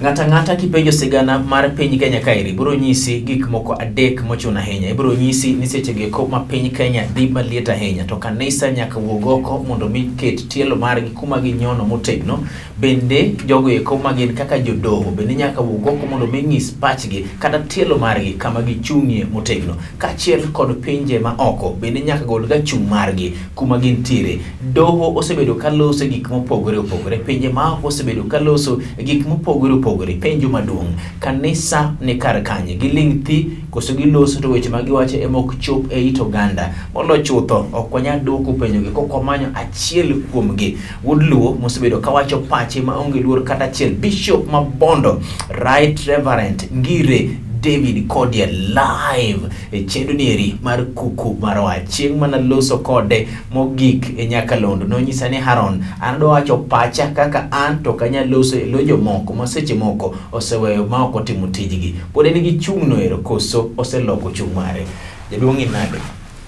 Ng'ato ang'ata kipenjo sigana mar piny Kenya kaeri biro nyisi gik moko adek mochuno ahinya. Ibiro nyisi ni seche gieko ma piny Kenya dhi maliet ahinya to kanisa nyaka wuog oko mondo mi ket tielo margi kuma ginyono motegno. Bende jogo eko magin kaka jodoho bende nyaka wuog oko mondo mi nyis pachgi kata tielo margi kama gichung'ie motegno. Kaachiel kod pinje ma oko bende nyaka gol ga chung' margi kuma gintiere. Doho osebedo ka loso gik mopogore opogore, pinje ma oko osebedo ka loso gik mopogore opogore. Penjo maduong', kanisa ni kar kanye? Giling' thi koso giloso to weche ma giwacho ema ok chop e it oganda? Molo chutho ok wanyal duoko penjogi kok wamanyo achiel kuomgi. Wuod Luo mosebedo kawacho pache maonge luor kata achiel, Bishop Mabondo, Right Reverend Ngire David Kodia live e chenro nieri mar kuku mar wach. Chieng' mana loso kode mogik e Nyakalondo nonyisa ni Haron, an adwa wacho pacha kaka an to ok anyal loso e lo jomoko ma seche moko oseweyo ma ok otimo tijgi. Pod en gi chung' no ero koso oseloko chung' mare? Jaduong' in nade?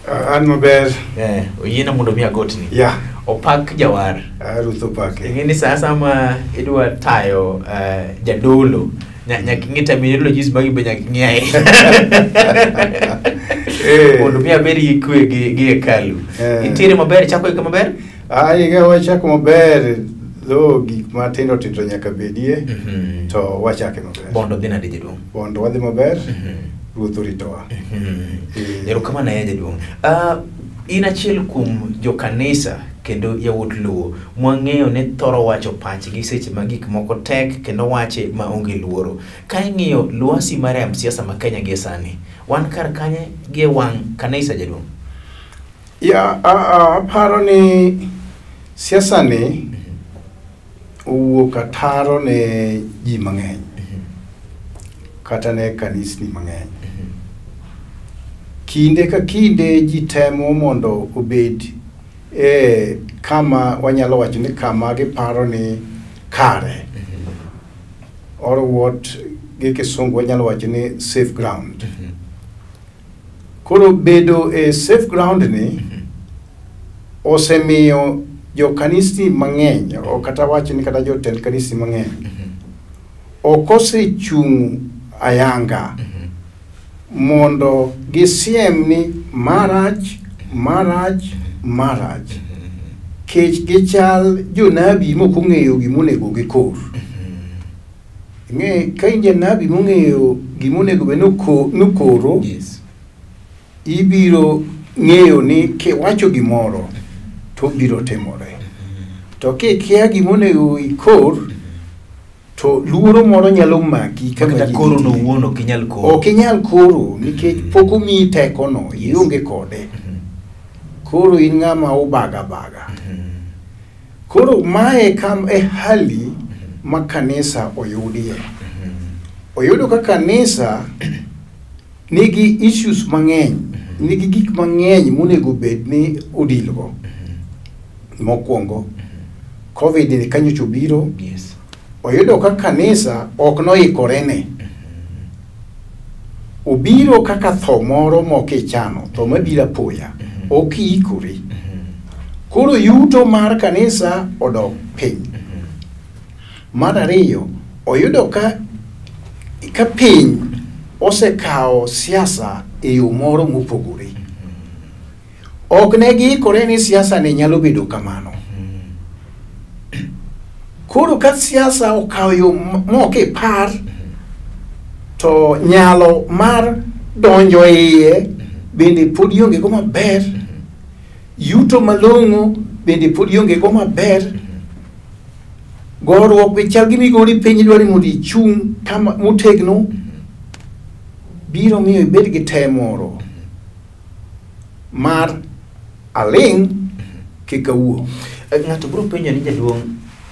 An maber. Oyiena mondo mi agotni. Yeah. Opak jawar. Ruoth opake. Ing'e ni sa sama idwa tayo jadolo nyaka ing'e terminologies magi be nyaka ing'e ahinya. Mondo mi abed gi kwe gi hekalu. Intiere maber, chako higa maber? Higa wachako maber, though gik matindo tindo nyaka bedie, to wachake maber. Bondo dhi nade jaduong'? Bondo wadhi maber. Ruoth oritowa. Erokamano ahinya jaduong'. In achiel kuom jokanisa kendo yawuot Luo mwang'eyo ni thoro wacho pachgi seche ma gik moko tek kendo wache maonge luoro. Ka ing'iyo lwasi mar yamb siasa ma Kenya gie sani, wan kar kanye gie wang' kanisa jaduong'? Ya, aparo ni siasa ni owuok ataro ne ji mang'eny. Kata ne kanisni mang'eny. Kinde ka kinde ji temo mondo obed e kama wanyalo wacho ni kama giparo ni kare. Or what gi kisungu wanyalo wacho ni safe ground. Koro bedo e safe ground ni osemiyo jokanisni mang'eny, ok kata wach ni kata jotend kanisni mang'eny, ok osechung' ayanga mondo gisiem ni marach, marach, marach. Kech gichal jonabi mok ong'eyo gimonego gikor. Ing'e, ka in janabi mong'eyo gimonego bed nokoro, Yes. ibiro ng'eyo ni kiwacho gimoro to biro timore. To kikia gimonego ikor, to luoro moro nyalo maki kama Kata ji koro no nitie. wuon ok inyal koro. Ok inyal koro nikech pok omiyi tekono, Yes. ionge kode. Koro in ng'ama ubaga baga. Koro mae kam e hali ma kanisa oyudie. Oyudo ka kanisa nigi issues mang'eny, nigi gik mang'eny monego bed ni odilgo. Mokwongo, COVID ni kanyocha obiro, Yes. oyudo ka kanisa ok noikore ne. Obiro kaka tho moro mok ichano, tho mabiro apoya, ok iikori. Koro yuto mar kanisa odok piny. Mar ariyo, oyudo ka piny osekawo siasa e yo moro mopogore. Ok ne giikore ni siasa ni nyalo bedo kamano. Koro ka siasa okawo yo mok ipar, to nyalo mar donjo e iye bende pod ionge go maber. Yuto malong'o bende pod ionge go maber. Goruok be chal gi migori piny dwaro ni mondo ichung' kama motegno, biro miyo ibed gi tem moro mar aling' kik awuo. Ng'ato biro penjo ni jaduong',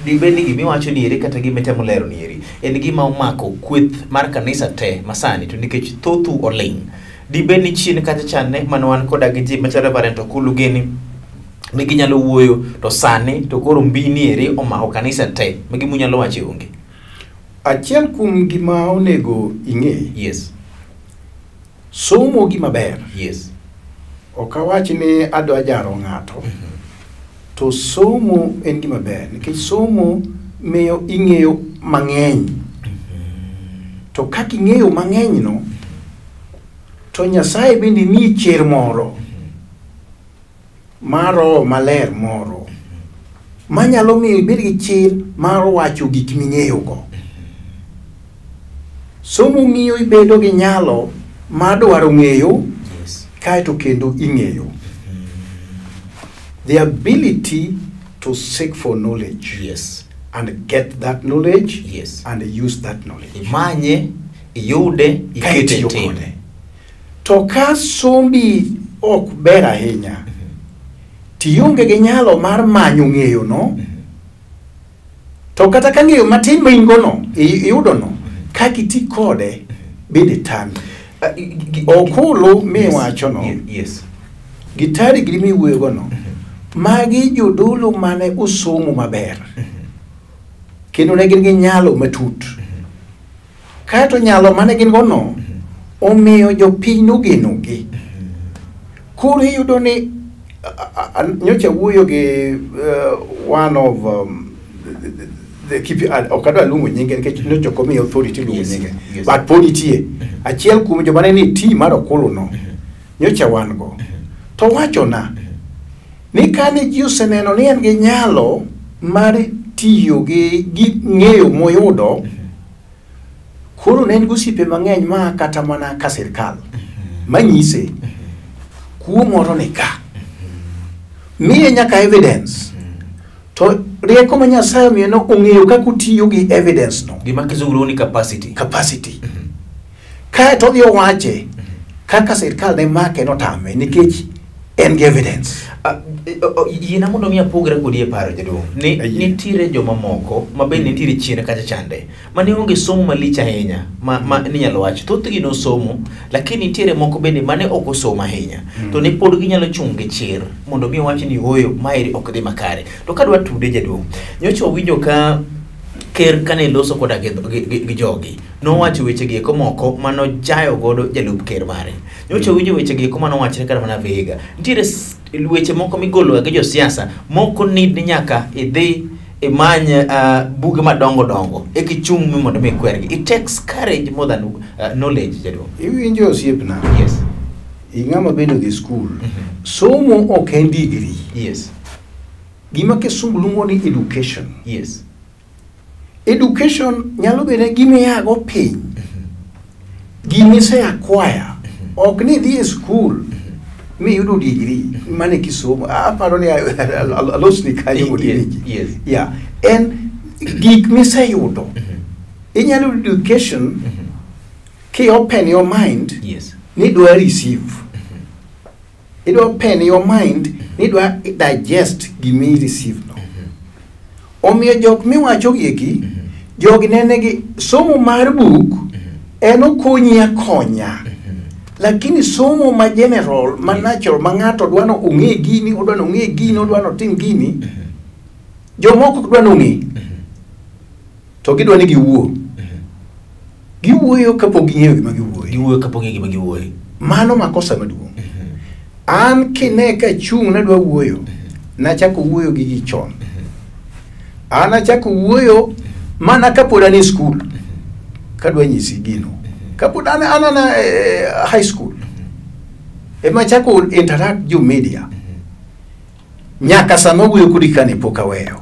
dibed ni gimiwacho ni eri kata gimitemo lero ni eri en gima omako kweth mar kanisa te masani, to nikech thothu oling', dibed ni chien kacha chande mane wan koda gi ji machalo Reverend Okulu gini ni ginyalo wuoyo, to sani to koro mbi ni eri omako kanisa te, ma gima unyalo wacho onge. Achiel kuom gima onego ing'e, Yes. somo gima ber. Yes. Ok awach ni adwa jaro ng'ato, to somo en gima ber nikech somo miyo ing'eyo mang'eny. To kaka ing'eyo mang'eny no, to Nyasaye bende miyi chir moro mar roho maler moro manyalo miyo ibed gi chir mar wacho gik ming'eyogo. Somo miyo ibedo gi nyalo mar dwaro ng'eyo kaeto kendo ing'eyo. The ability to seek for knowledge and get that knowledge and use that knowledge. Imanye, iyude, Ka ikete itiyo e tim. kode. To ka sombi ok ber ahinya, tionge gi nyalo mar manyo ng'eyo no, to kata ka ng'eyo matin ma in go no, iyudo no, kaka iti kode bende tami. Okulu miwacho no, gi tarik miwuoyo go no, magi jodolo mane osomo maber, kendo ne gin gi nyalo matut. Kaeto nyalo mane gin go no, omiyo jopiny nogeno gi. Koro iyudo ni nyocha wuoyo gi one of the keep ok adwa luongo nyinge nikech nyocha ok omiya authority luongo nyinge, but pod nitie achiel kuom joma ne ni team mar Okulu no, nyocha wan go, to wachona ni kane ji oseneno ni en gi nyalo mar tiyo gi ng'eyo moyudo, koro ne en gi osiepe mang'eny ma kata mana ka sirkal manyise kuo moro ni ka, miye nyaka evidence, to rieko ma Nyasaye omiye no ong'eyo kaka otiyo gi evidence no. Gima kizungu luongo ni capacity. Capacity. Kaeto odhi owache kaka sirkal ne make notame nikech en gi evidence. Yiena mondo mi apogra kodi e paro, jaduong', ni Ayie. nitiere joma moko ma bende nitiere chien kacha chande mane onge somo malich ahinya ma ninyalo wach thothgi nosomo, lakini nitiere moko bende mane ok osomo ahinya to ne pod ginyalo chung' gi chir mondo mi owach ni ooyo, maeri ok dhi makare. To kadwa tude, jaduong', nyocha wawinjo ka ker kane loso koda gi jogi nowacho weche gi eko moko manojayo godo jalup ker mare. Nyocha winjo weche gi eko manowachre kata mana Vihiga. Nitiere weche moko migolo gi josiasa moko need ni nyaka idhi imany buge madongo dongo eka ichung' mi mondo mi ikwergi. It takes courage more than knowledge, jaduong'. Iwinjo, osiepna? Yes. Ing'ama bende odhi skul, somo ok en degree. Gima kisungu luongo ni education. Education nyalo bedo gima iago piny, gima ise acquire, ok ni idhi e skul miyudo degree mane kisomo. Aparo ni alosni kanyo mondo iwinji. Yeah, en gik miseyudo. Inyalo yudo education ki open your mind ni idwa receive, idwa open your mind ni idwa digest gimi receive no. Omiyo jok miwacho gieki, jogi ne nigi somo mar buk, en okonyi akonya, lakini somo ma general, ma natural, ma ng'ato dwa no ong'e gini, odwa no ong'e gini, odwa no otim gini, jomoko ok dwa no ong'e, to gidwa ni giwuo, giwuoyo kapok ging'eyo gima giwuoyo. Giwuoyo kapok ng'e gima giwuoyo. Mano makosa maduong'. An kine kachung' nadwa wuoyo, nachako wuoyo gi ji chon. An achako wuoyo mana kapod an e skul. Kadwa nyisi gino, kapod an ana high school ema achako interact jo media, nyaka sama wuoyo kodi kani pok aweyo.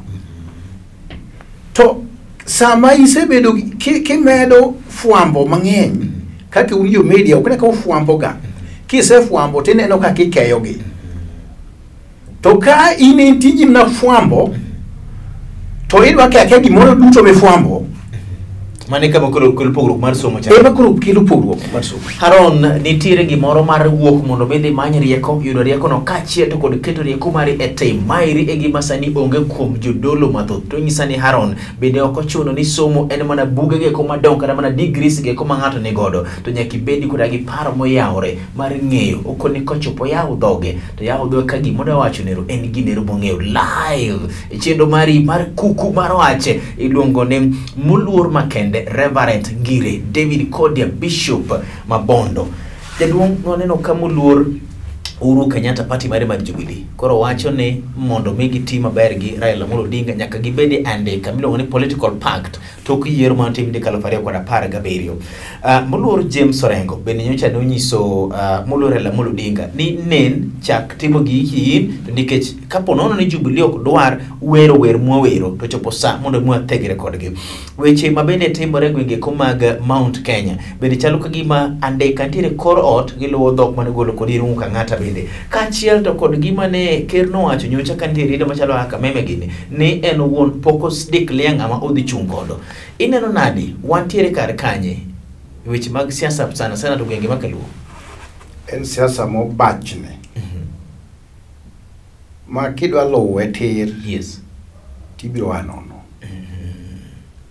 To sama isebedo kimedo fwambo mang'eny kaka un jo media ok ne ka ufwambo ga, kisefwambo tineno kaka ikeyogi, to ka in en tiji mana fwambo to idwa keyo akeya gimoro duto mifwambo. Mano e kama koro kelo pogruok mar somo cha. Ema koro kelo pogruok mar somo. Haron, nitiere gimoro mar wuok mondo mi idhi many rieko, yudo riekono kaachiel to kod keto rieko mari e tim. Maeri e gima sani onge kuom jodolo mathoth. To nyisa ni Haron, bende ok ochuno ni somo en mana buge gieko madongo kata mana degrees gieko ma ng'ato ni godo. To nyaka ibedi koda gi paro moyawore mar ng'eyo. Okoni kochopo yawo dhoge, to yawo dhoge ka gima odwa wacho nero en ginero mong'eyo live. E chenro mari mar kuku mar wach iluongo ni moluor makende Reverend Ngire David Kodia, Bishop Mabondo. Jaduong' nwaneno ka moluor Uhuru Kenyatta party mare mar Jubilee koro wacho ni mondo mi giti maber gi Raila Amolo Odinga nyaka gibed e andika miluongo ni political pact tok yiero mane otim higa 2017. Moluor James Orengo bende nyocha ne onyiso moluor Raila Amolo Odinga ni nen chak timo giki in to nikech kapo nono ni Jubilee ok dwar wero wer mwawero to chopo sa mondo mi wathegre kodgi. Weche ma bende timore e gwenge ko mag Mount Kenya bende chalo ka gima andika nitiere kor ot giluwo dhok mane ogolo kod Irungu Kang'ata bende kaachiel to kod gima ne ker nowacho nyocha ka nitie rido machalo kaka Kameme gini ni en owuon pok osedeclare ng'ama odhi chung' godo. Ineno nadi wantiere kar kanye weche mag siasa sana sana to gwenge ma kaluo? En siasa mobachni. Ma kidwa luwe tir tibiro a nono.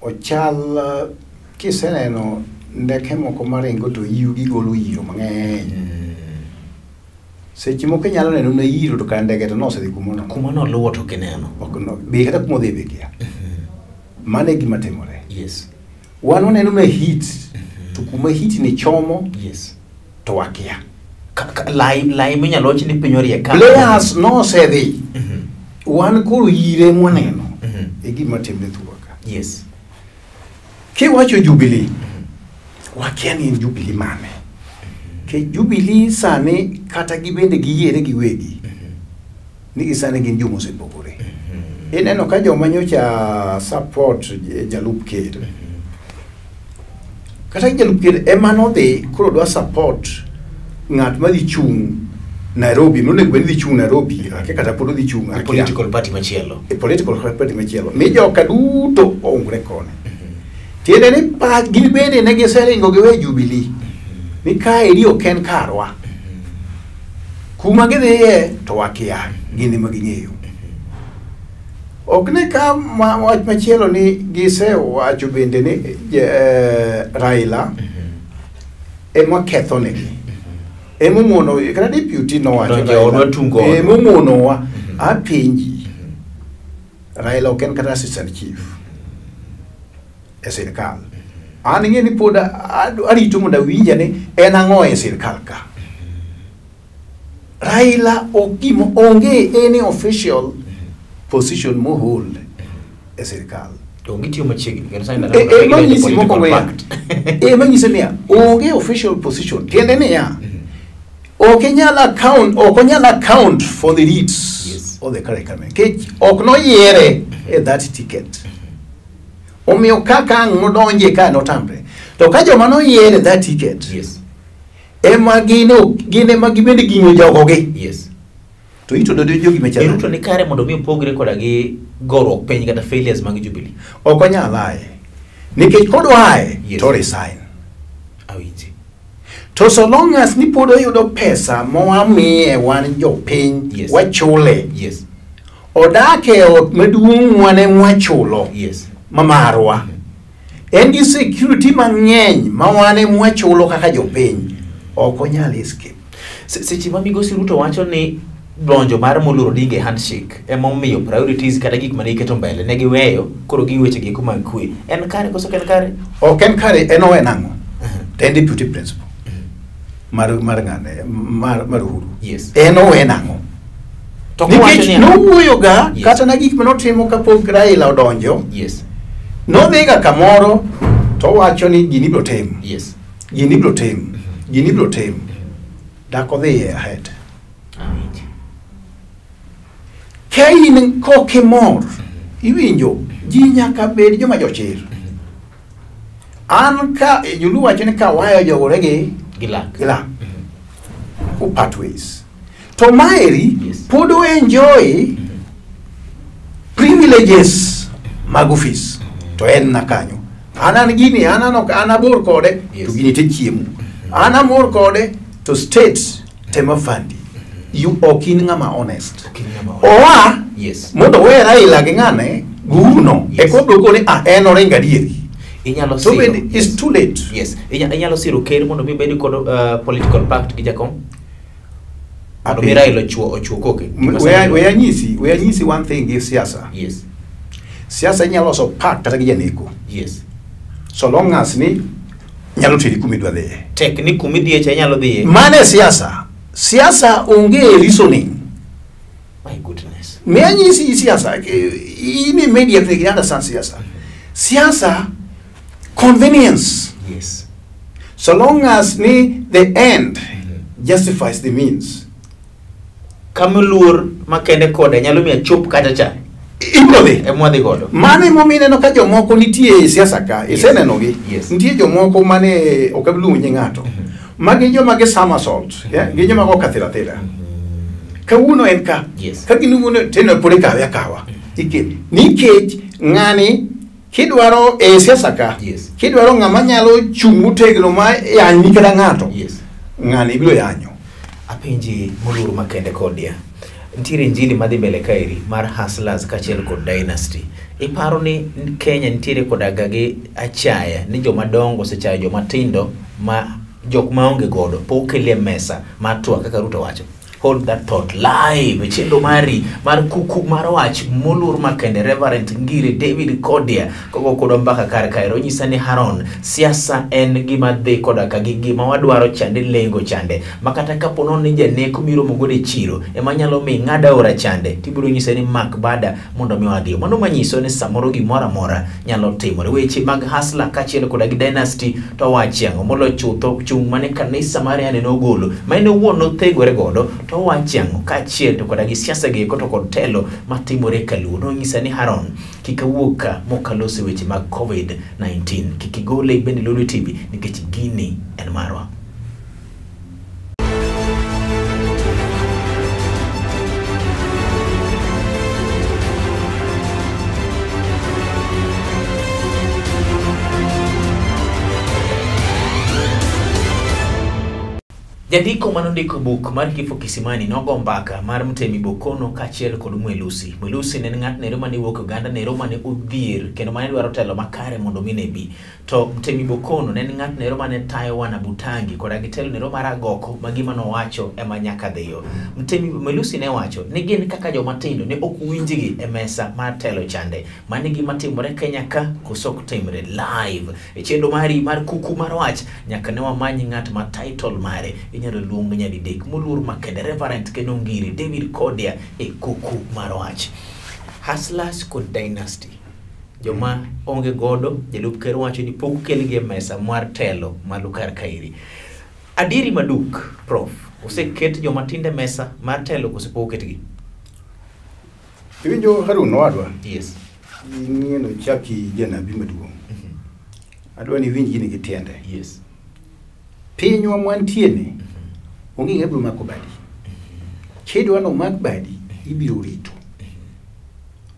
Ochal kiseneno ndeke moko maringo to yiwgi golo iro mang'eny. Seche moko inyalo neno na iro to kar ndege to nosedhi kumono. Kuma noluwo to ok ineno. Ok no, be kata kuma odhi be kia. Mano e gima timore. Wan waneno na heat to kuma heat ni chomo to wakia. Lai lai minyalo wach ni piny orie ka. Players nosedhi. Wan koro ire mwaneno e gima timre thurwa ka. Kiwacho Jubilee, wakia ni en Jubilee mane. Ke Jubilee sani kata gibende giyiere giwegi ni gisani gin joma osepogore. Ineno ka joma nyocha support jalup ker. Kata jalup ker ema nodhi koro dwa support ng'at madhi chung' Nairobi, nonego bed ni dhi chung' Nairobi, akia kata pod odhi chung' akia. Political party machielo. E political party machielo. Mi joka duto oungre koni. Tiende ni pach gin bende ne giseringo giwe Jubilee. Ni kaeri ok en karwa. Kuma gidhiye to wakia, gin ema ging'eyo. Ok ne ka wach machielo ni gisewacho bende ni Raila ema kethonegi. Emomono kata deputy nowacho Donjo e odwa tungo odwa. Emomonowa apenji. Raila ok en kata assistant chief e sirkal. An ing'e ni pod arito mondo awinja ni en ang'o e sirkal ka. Raila ok gima onge any official position mohold e sirkal. To gitiyo machiegni kendo sani Manyisi political mokwongo ya. pact. Manyiso niya, onge official position. Tiende niya, ok inyal account, ok onyal account for the deeds of the current government. Nikech ok noyiere e that ticket. Omiyo kaka ang' nodonje ka notamre. To ka joma noyiere that ticket, ema gin gin ema gibende ging'o jogogi. To ito do jogi machalo. Ruto ni kare mondo mi opogre koda gi goruok piny kata failures mag Jubilee. Ok onyal aye. Nikech kodwa aye, to resign. Awinji. To so long as ni pod oyudo pesa mowamiye wan jopiny, wachule. Odak e ot maduong' wan ema wachulo. Ma marwa. En gi security mang'eny ma wan ema wachulo kaka jopiny. Ok onyal escape. Seche ma migosi Ruto wacho ni donjo mar moluor Odinga e handshake ema omiyo priorities kata gik mane iketo mbele ne giweyo koro gi weche gieko mag kwe. En kare koso ok en kare? Ok en kare, en owe nang'o? To en deputy principal mar ng'ane mar Uhuru. En owe nang'o? To kowacho Nikech niya- nowuoyo ga kata na gik manotimo kapok Raila odonjo. Nodhiga kamoro to owacho ni gini ibiro tim. Gini ibiro tim. Gini ibiro tim. Dak odhiye ahead. Ka in kok imor, iwinjo, ji nyaka bed joma jochir. An ka Joluo wacho ni ka waya ojogore gi Gi lak. Gi lak. U part ways. To maeri pod o enjoy privileges mag ofis. To en na kanyo. An gini, an abor kode, to gini te chiemo. An amor kode, to state tema fandi. You ok in ng'ama honest. Ok in ng'ama honest. Oa, mondo owe Raila gi ng'ane, guruno, eka obiro gone, en oringo adieri. Inyalo So siro. bende, it's too late. Yes. Inyalo siro ker mondo mi obed kod political pact gi jakom? Mondo mi Raila ochuo koke. We anyisi one thing gi siasa. Siasa inyalo loso pact kata gi janeko. So long as ni nyalo teri kuma idwa dhiye. Tek ni kuma idhiye cha inyalo dhiye. Mano e siasa. Siasa onge reasoning. My goodness. Me anyisi siasa, in immediately you understand siasa. Siasa convenience. Yes. So long as ni the end justifies the means. Kamoluor makende kode nyalo miyo achop kata cha. Ibiro dhi. Ema wadhi godo. Mano emomiyo ineno ka jomoko nitie e siasa ka, isenenogi. Yes. Nitie jomoko mane ok abi luongo nying ng'ato. Magi joma gi somersault, yeah? Gin joma go kathira thira. Kawuono en ka. Yes. Ka ginuono teno pod ikawe akawa. Nikech ng'ani kidwaro e siasa ka, Yes. kidwaro ng'ama nyalo chung' motegno ma yany kata ng'ato. Yes. Ng'ani ibiro yanyo. Apenji moluor makende kodia. Nitiere injili madhi mbele kaeri mar Hustlers kaachiel kod Dynasty. Iparo ni Kenya nitiere koda ga gi achaya ni joma dongo osechayo joma tindo ma jok maonge godo pok okelie mesa mar twak kaka Ruto wacho. Hold that thought live e chenro mari mar kuku mar wach moluor makende Reverend Ngire David Kodia kogo kodwa mbaka kar kaero onyisa ni Haron siasa en gima dhi koda ka gi gima wadwaro chande lengo chande makata kapo nono ni janeko miromo godo e chiro ema nyalo mi ng'ad aora chande tibiro nyise ni mak bada mondo mi wadhi. Mano manyiso ni samoro gimoro amora nyalo timore. Weche mag Hustler kaachiel koda gi Dynasty to wachi ang'o moloyo chutho chung' mane kanisa mare ane nogolo ma en owuon nothegore godo to wachi ang'o kaachiel to koda gi siasa gi eko to kod telo matimore kaluo. Nonyisa ni Haron kik awuog ka mok aloso weche mag COVID-19. Kik igole bende Lolwe TV nikech gini en marwa. Jandiko manondiko buk mar Kifo Kisimani nogo mbaka mar Mtemi Bokono kaachiel kod Mwelusi. Mwelusi ne en ng'at nero mane wuok Uganda, nero mane odhier kendo mane dwaro telo makare mondo mi ne bi. To Mtemi Bokono ne en ng'at nero mane tayo Wanabutangi koda gi telo nero mar agoko ma gima nowacho ema nyaka dhiyo. Mtemi Mwelusi ne wacho ni gin kaka joma tindo ne ok winjgi e mesa mar telo chande. Mano e gima timore Kenya ka koso ok timre live. E chenro mari mar kuku mar wach nyaka ne wamany ng'at ma title mare inyalo luong nyadidek moluor makende Reverend kendo Ngire David Kodia e kuku mar wach. Hustlers kod Dynasty joma onge godo jalup ker wacho ni pok okelgi e mesa mar telo malo kar kaeri. Adieri maduk Prof, oseket joma tindo e mesa mar telo koso pok oketgi? Iwinjo Harun owadwa? Yes. Ing'eno chaki janabi maduong'. Adwa ni iwinj gini gi tiende. Yes. Pinywa mwantie ni, onge ng'ama biro mako badi. Kidwa ni omak badi, ibiro rito.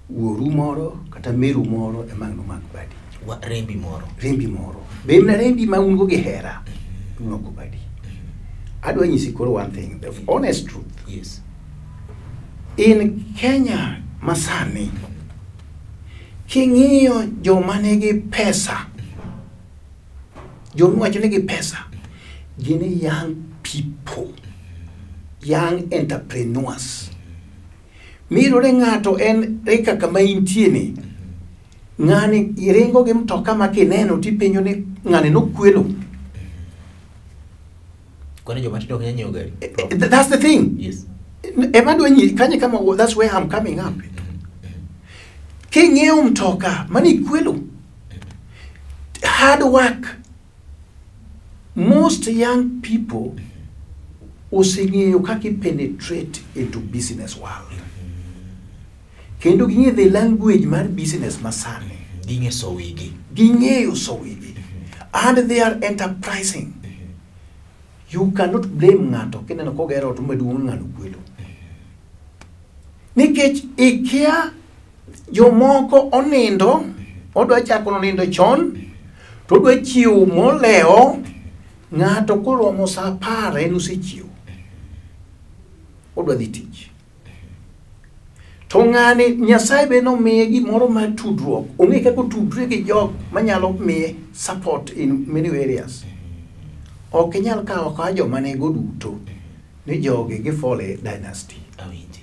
Wuoru moro kata meru moro ema ang' nomak badi. Wa rembi moro. Rembi moro. Be mana rembi ma un go gi hera, imako badi. Adwa nyisi koro one thing, the honest truth. Yes. In Kenya masani, king'iyo joma nigi pesa, joma iwacho nigi pesa, gin young people, young entrepreneurs. Miyudore ng'ato en e kama intie ni, ng'ani ringo gi mtoka ma kineno tipenjo ni ng'ani nokwelo. Kwani joma tindo ok nyal nyiewo gari? That's the thing. Yes. Ema dwa nyi kanye kama that's where I'm coming up. King'iewo mtoka mani ikwelo. Hard work. Most young people oseng'eyo kaka penetrate into business world. Kendo ging'eyo the language mar business masani. Ging'e so wigi. Ging'eyo so wigi. And they are enterprising. You cannot blame ng'ato kineno kogero ot maduong' ng'ano kwelo. Nikech ikia jomoko onindo, odwa chako nindo chon, to odwa chiewo molewo, ng'ato koromo sa 10 en osechiewo. Odwa dhi tich. To ng'ani Nyasaye be nomiye gimoro mar tudruok. Ong'e kaka otudre gi jok manyalo miye support in many areas. Ok inyal kawo akawa joma nigo duto ni jogi gifall e dynasty. Awinji.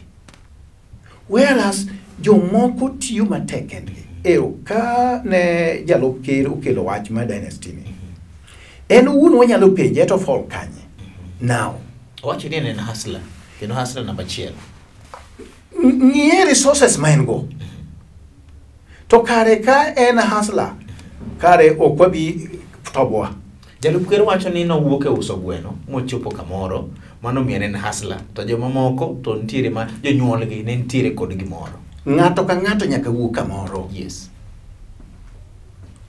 Whereas jomoko tiyo matek kendgi. Ero, ka ne jalup ker okelo wach mar dynasty ni, en owuon wanyalo penje to fall kanye? Now, Owacho ni en hustler, kendo hustler namba 1. Ng'iye resources ma en go. To kare ka en hustler, kare ok wabi toboa. Jalup ker wacho ni nowuok e uso gweno mochopo kamoro, mano miyo en hustler. To jomamoko to nitiere ma jonyuolgi ne nitiere kod gimoro. Ng'ato ka ng'ato nyaka wuog kamoro. Yes.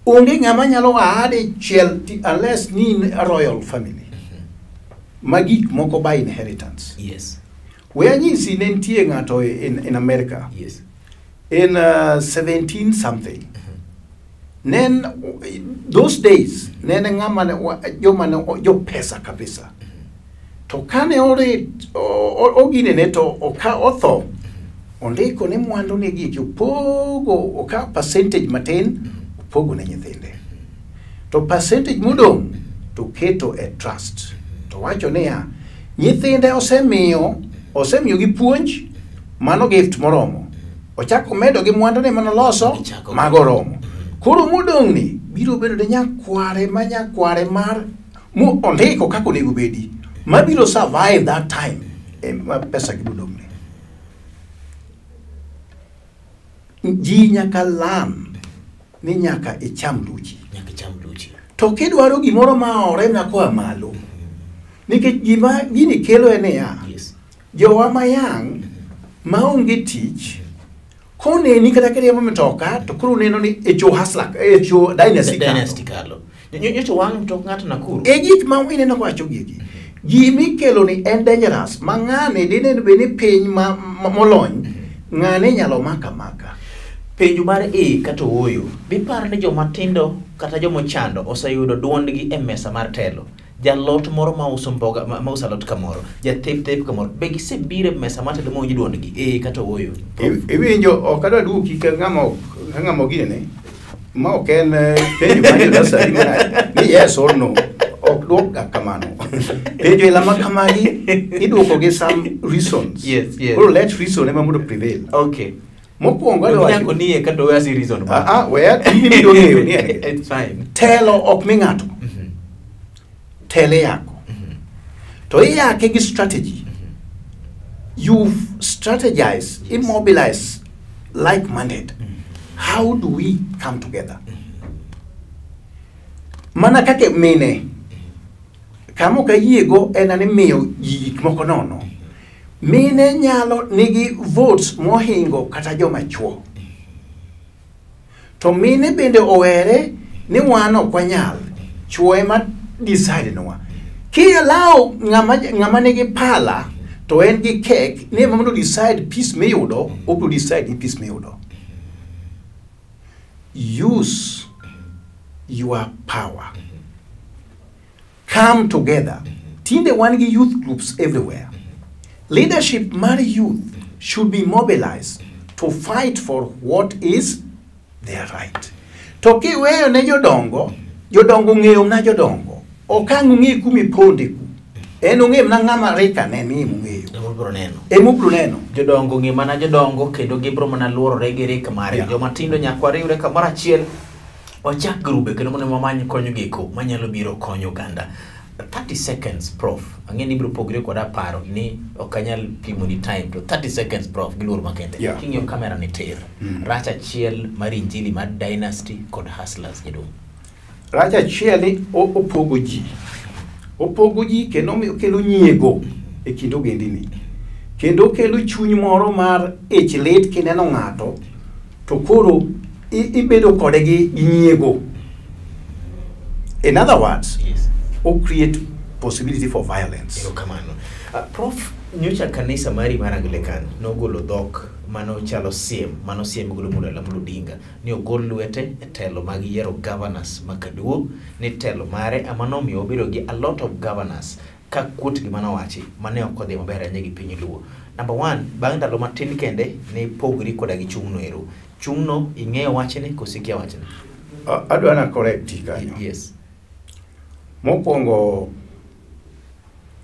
Onge ng'ama nyalo a dichiel unless ni in a royal family. Ma gik moko by inheritance. Yes. We anyisi ne nitie ng'ato in America. Yes. In 17 something. Nen those days nene ng'ama ne joma ne jo pesa kabisa. To kane ore ogine ne to oka otho ondiko ne mwandu ne giki opogo oka percentage matin opogo ne nyithinde. To percentage modong' to keto e trust. To wacho niya nyithinde osemiyo gi puonj mano gift moromo. Ochako medo gi mwandu ne manoloso mago romo. Koro modong' ni biro bedo ne nyakware ma nyakware mar mo ondiko kaka onego bedi mabiro survive that time ma pesa gi modong' ni. Ji nyaka lam ni nyaka icham luchi. Nyaka icham luchi. To kidwaro gimoro ma ore na koa malo. Nikech gima gini kelo en niya. Yes. Jowa mayang' maonge tich koneni kata kiriembo mtoka to koro neno ni e jo hustler e jo dynasty dynasty kalo. Nyocha wang' mtok ng'ato Nakuru. E gik ma ineno kowacho gigi. Gimi kelo ni en dangerous ma ng'ane dine bed ni piny ma molony ng'ane nyalo maka maka. Penjo mar E kata ooyo. Bipar ni joma tindo kata joma ochando oseyudo duondgi e mesa mar telo. Jalot moro ma uso mboga ma uso alot kamoro, jathep thep kamoro, be gisebiro e mesa mar telo mowinj duondgi? E kata ooyo. Iwinjo ok adwa duoki ka ng'ama ginene ma ok en penjo mar jodasari ni yes or no. Ok duok kamano. Penjo ila ma kamagi iduoko gi some reasons. Yes, yes. Koro let reason ema mondo prevail. Okay. Mokwongo adwa wacho Nyako ni e kata owe asi reason ba. Ah, we in ibiro ng'eyo ni en. It's fine. Telo ok mi ng'ato. Tele yako. To iyake gi strategy. You strategize, immobilize like-minded. How do we come together? Mana kaka mine, kama ok ayiego en ni miyo ji gik moko nono. Mine nyalo nigi votes mohingo kata joma chuo. To mine bende owere ni wan ok wanyal. Chuo ema decide nwa. Ki allow ng'ama nigi pala to en gi cake ni ema mondo decide peace miyudo, obiro decide ni peace miyudo. Use your power. Come together. Tinde wan gi youth groups everywhere. Leadership mar youth should be mobilized to fight for what is their right. To kiweyo ne jodongo, jodongo ng'eyo na jodongo. Ok ang' ong'e kuma iponde ku. En ong'e mana ng'ama rika ne ni mong'eyo. Ema obiro neno. Ema obiro neno. Jodongo ng'e mana jodongo kendo gibiro mana luorore gi rik margi. Yeah. Joma tindo nyaka wariwre kamoro achiel. Wachak grube kendo mondo wamany konyo giko manyalo biro konyo oganda. 30 seconds prof. Ang'e ni ibiro pogri koda paro ni ok anyal pimo ni time to 30 seconds prof gi luor makende. Yeah. King'iyo kamera ni tir. Rach achiel mar injili mar dynasty kod hustlers jaduong'. Rach achiel ni opogo ji. Opogo ji kendo okelo nyiego e kind ogendini. Kendo okelo chuny moro mar ich lit kineno ng'ato to koro ibedo kode gi nyiego. In other words, Yes. o create possibility for violence. Erokamano. Prof, nyocha kanisa mari mar Anglican nogolo dhok mano chalo siem, mano siem golo mondo Raila Odinga ni ogol lwete e telo mag yiero governors ma Kaduo, ni telo mare ema nomiyo obedo gi a lot of governors ka kuot gima nowachi mane ok odhi maber ahinya gi piny Luo. Number 1, bang' ndalo matin kende ne pogri koda gi chung' no ero. Chung' no ing'eyo wachne koso ikia wachne? Adwa na correct kanyo. Yes. Mokwongo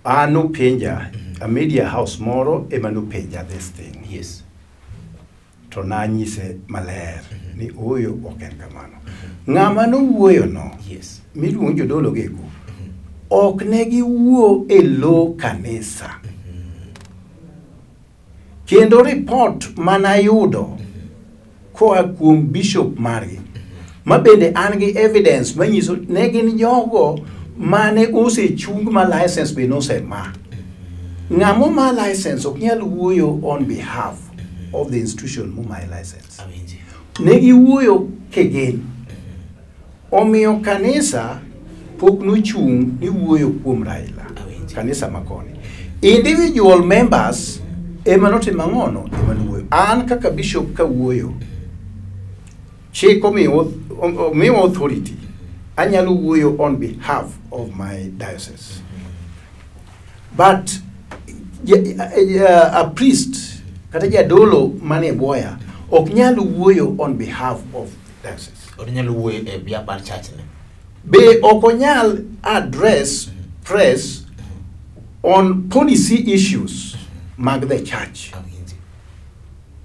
an nopenja, a media house moro ema nopenja this thing. Yes. To nanyise maler ni ooyo ok en kamano. Ng'ama nowuoyo no, Yes. miluongo jodolo gi eko, Ok ne giwuo e lo kanisa. Kendo report manayudo koa kuom bishop margi, ma bende an gi evidence manyiso ne gin jogo mane osechung ma license be nosema. Ng'ama oma license ok nyal wuoyo on behalf of the institution momaye license. Awinji. Ne giwuoyo kigin. Omiyo kanisa pok nochung' ni wuoyo kuom Raila. Awinji. Kanisa makoni. Individual members ema notimo ang'ono ema nowuoyo. An kaka bishop kawuoyo, chik omiwa authority. Anyalo wuoyo on behalf of my diocese. But a priest kata jadolo manie bwoya ok nyal wuoyo on behalf of diocese. Ok nyal wuoyo e behalf mar church ne. Be ok onyal address press on policy issues mag the church. Awinji.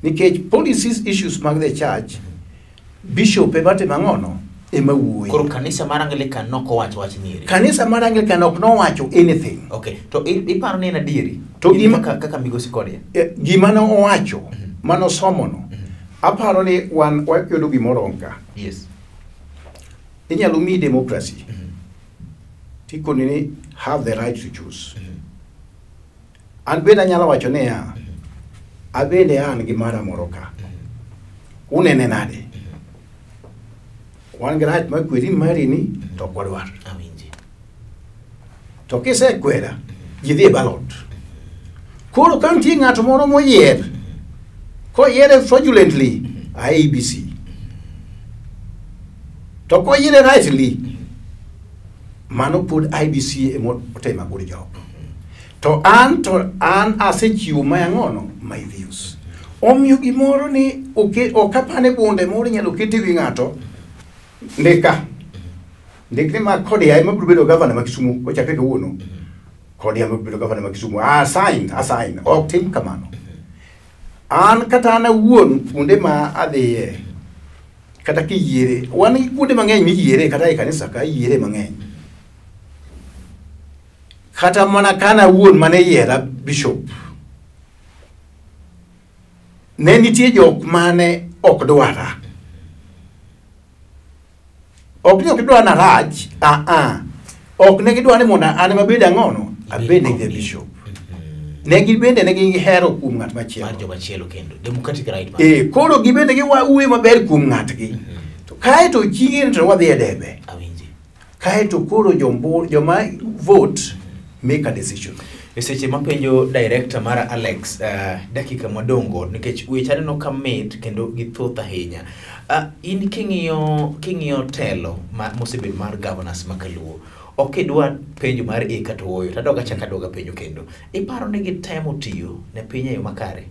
Nikech policies issues mag the church, bishop ema timo ang'ono? Ema wuoyo. Koro kanisa mar Anglican nok owacho wach nieri. Kanisa mar Anglican ok nowacho anything. Okay, to iparo ni en adieri? To Kaka migosi Kodia. Gima ne owacho, manosomono, aparo ni wan wayudo gimoro ka. Yes. Inyalo miyi democracy. Tikoni ni have the right to choose. An bende anyalo wacho niya, abende an gi mara moro ka. Unene nade? Wan gi right mar kweri mari ni to ok wadwar. Awinji. To kisekwera, ji dhi e ballot. Koro ka nitie ng'ato moro moyier, koyiere fraudulently, IEBC. To koyiere rightly, mano pod IEBC ema otimo a good job. To an asechiwo my ang'ono, my views. Omiyo gimoro ni ok apane bunde moro inyalo ket e wi ng'ato, ndika. Ndik ni ma Kodia ema biro bedo gavana ma Kisumu kochakre kawuono. Kodia ema biro bedo gavana ma Kisumu. Assign. Ok tim kamano. An kata an awuon kuonde ma adhiye, kata kiyiere, wan gi kuonde mang'eny miyiere kata e kanisa ka iyiere mang'eny. Kata mana kana awuon mane yiera bishop, ne nitie jok mane ok dwara. Ok ni ok gidwara narach, Ok ne gidwar ni mondo an ema abed ang'ono, abed the bishop. Ne gibende ne gihero kuom ng'at machielo. Mar joma chielo kendo. Democratic right. Koro gibende giwuoyo maber kuom ng'atgi. To kae to chieng'e to wadhi e debe. Awinji. Kae to koro joma vote make a decision. E seche mapenjo director mara Alex, dakika madongo nikech weche aneno ka mit kendo githoth ahinya. In king'iyo telo mosebedo mar governors ma Kaluo, ok idwa penjo mar e kata ooyo, to adog achako aduoga penjo kendo. Iparo ni gitemo tiyo ne piny e yo makare?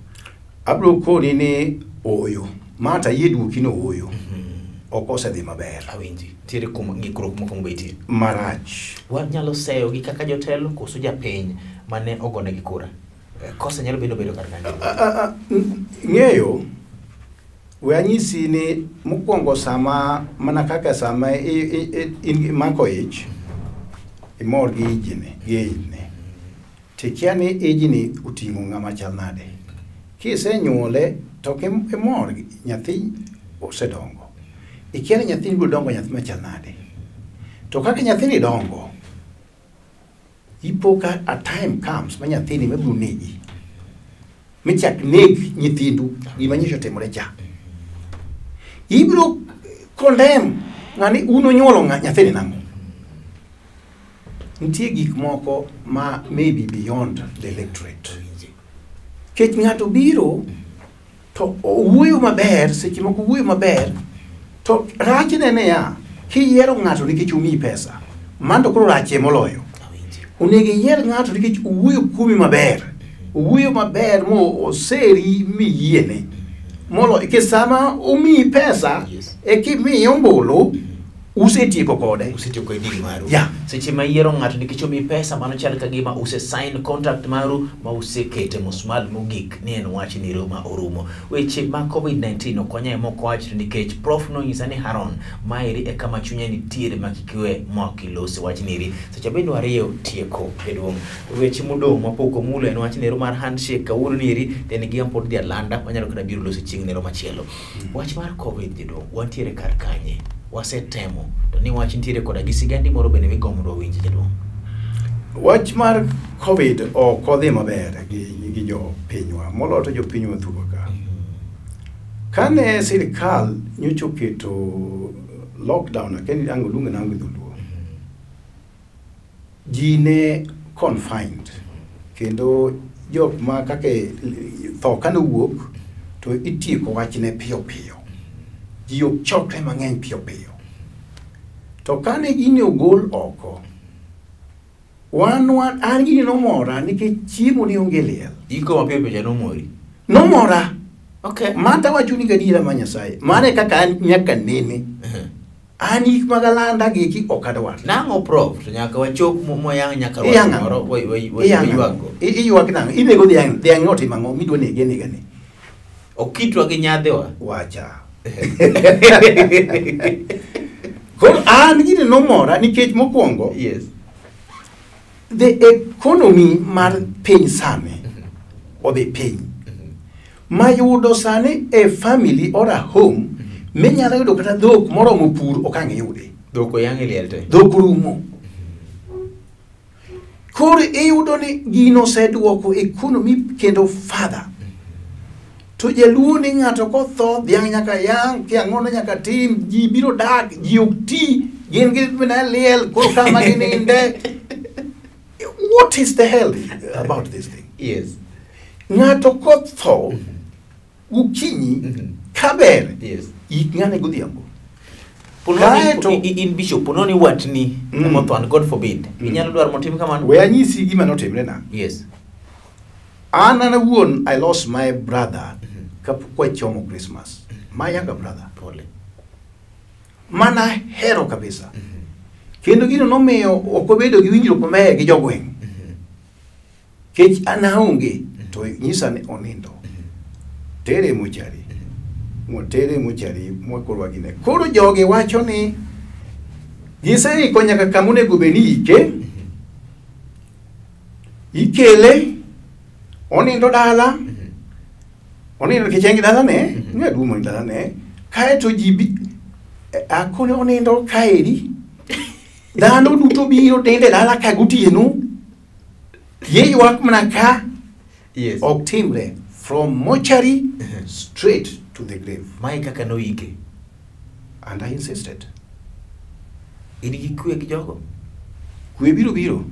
Abiro koni ni ooyo. Ma to ayie duoki ni ooyo. Ok osedhi maber. Awinji. Nitiere kuma ng'ikruok moko mobetie. Marach. Wanyalo seyo gi kaka jotelo koso japiny mane ogonegi kura? Kosa nyalo bedo kar kanyo. Ng'eyo, we anyisi ni mokwongo sama mana kaka sama in mako ich, imor gi ijni, gi ijni. Tikia ni ijni oting'o ng'ama chal nade. Kisenyuole to ok imor gi nyathi osedongo. Ikia ni nyathini biro dongo nyathi machal nade. To kaka nyathini dongo, ipo ka a time comes ma nyathini mabiro negi. Michak neg nyithindu gima nyocha otimore cha. Ibiro condemn ng'ani un unyuolo nyathini nang'o? Nitie gik moko ma maybe beyond the electorate. Kech ng'ato biro to owuoyo maber, seche moko owuoyo maber, to rachne niya, kiyiero ng'ato nikech omiyi pesa, mano to koro rachie moloyo. Onego iyier ng'ato nikech owuoyo kuomi maber. Owuoyo maber mo oseri miyiene. Moloyo, nikech sama omiyi pesa, Yes. e kimiye ombulu, Usetieko kode. Usetieko e deal maru. Yeah. Seche ma iyiero ng'ato nikech omiyi pesa, mano chal ka gima use sign contract maru ma usekete musmal mogik ni en wach ni ma orumo. Weche ma COVID-19 ok wanyal moko wach nikech Prof nonyisa ni Haron, maeri e kama chunya nitiere ma kik iwe ma ok ilosi wach niri. Seche bende wariyo tieko jaduong'. Weche modong' mapok omulo en wach nero mar handshake kawuono nieri, then gima pod dhi alanda wanyalo kata biro loso chieng' nero machielo. Wach mar COVID jaduong', wantiere kar kanye? Wasetemo to ni wach nitiere koda gi sigandi moro bende migombo mondo wawinji jaduong'. Wach mar COVID ok odhi maber gi jopinywa, moloyo to jopinywa thurwa ka. Kane sirikal nyocha oketo lockdown, akia ni ang' oluonge nang'o gi dholuo, ji ne confined kendo jok ma kaka tho kane owuok to itieko wachne piyo piyo. Ji ok chokre mang'eny piyo piyo. To kane gini ogol oko, wan an gini nomora nikech chiemo ne onge liel. Iko mapiyo piyo cha nomori? Nomora. Okay. Mata wachoni gadiera ma Nyasaye. Mano e kaka an nyaka nene. An ik mag alanda gi eki ok adwar. Nang'o Prof? To nyaka wachop moyang' nyaka Iyang'o. moro Iyang'o. waywago. Iywak nang'o? Inego dhiang', dhiang' otimo ang'o? Midwa nege anega ni. Okitwa gi nyadhiwa. Wacha. Koro an gini nomora nikech mokwongo, Yes. the economy mar piny sani odhi piny. Mayudo sani e family or a home minyalo yudo kata dhok moromo pur ok ang' iyudi. Dhok oyang' e liel te. Dhok rumo. Koro iyudo ni gino oseduoko economy kendo further. To jaluo ni ng'ato kotho, dhiang' nyaka yang', ki ang'ono nyaka tim, ji biro dak, ji ok ti, gin gi mana liel, koro kama gininde. What is the hell about this thing? Yes. Ng'ato kotho gokinyi kaber, Yes. ik ng'ane godhiambo. Pononi in bishop, pononi watni emotho, and God forbid. Inyalo dwaro mondo otim kamano? We anyisi gima notimre na. Yes. An an awuon, I lost my brother kapok wachomo Christmas. My younger brother. Pole. Mana hero kabisa. Kendo gino nomiyo ok obedo gi winjruok maber gi jogweng'. Kech an aonge, to nyisa ni onindo. Tere e mochari. Motere e mochari, mwakoro wagine. Koro jogi wacho ni giseiko nyaka kama onego bed ni ike. Ikele, onindo dala, onindo nikech en gi dalane, ng'a duong' ni dalane, kaeto ji bi, akone onindo kaeri, dhano duto biro nindo e dala ka gotieno, ye ywak mana ka, Yes. ok timre, from mortuary straight to the grave. Mae kaka noike. And I insisted. In gi kwe gi jogo? Kwe biro biro.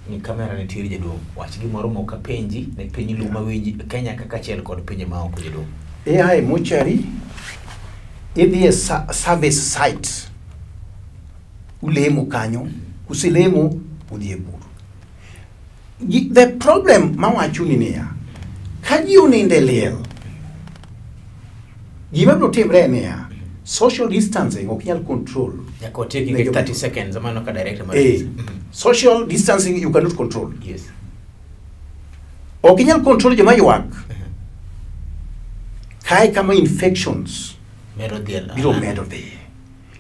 Ni kamera nitiere jaduong'. Wach gimoro mok apenji ne piny luo mawinji Kenya kaka achiel kod pinje maoko jaduong'. Ia e mortuary, idhi e service site. Ulemo kanyo, kuselemo, udhi e bur. The problem mawachoni niya, ka ji onindo e liel, gima biro timre en niya, social distancing ok nyal control. Nyaka watiek Ne gi joma 30 seconds, mano ka director mar Social distancing you cannot control. Yes. Ok inyal control joma ywak. Kae kama infections medo dhiel. Biro medo dhi.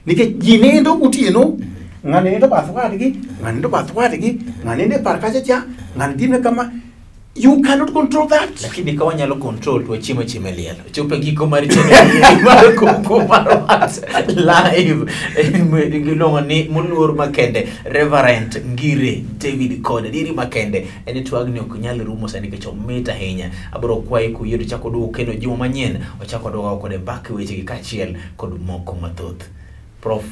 Nikech ji nindo gotieno, ng'ani nindo bath wadgi, ng'ani nindo bath wadgi, ng'ani nindo e par kacha cha, ng'ani timne kama. You cannot control that. Lakini ka wanyalo control to wachiemo chiemo e liel. Chopo e giko mar chenro mar Kuku mar Wach live. Giluongo ni moluor makende Reverend Ngire David kod adieri makende. En twagni ok nyal rumo sani nikech omit ahinya. Abiro kwayi kuyie to chako duogo kendo juma manyien. Wachako duogo kode mbaka wechegi kaachiel kod moko mathoth. Prof,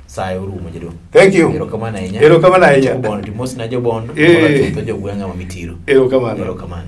sayo orumo jaduong'. Thank you. Erokamano ahinya. Erokamano ahinya. Bondo, timosna jobondo, chutho jogweng'a ma Mitiro. Erokamano. Erokamano.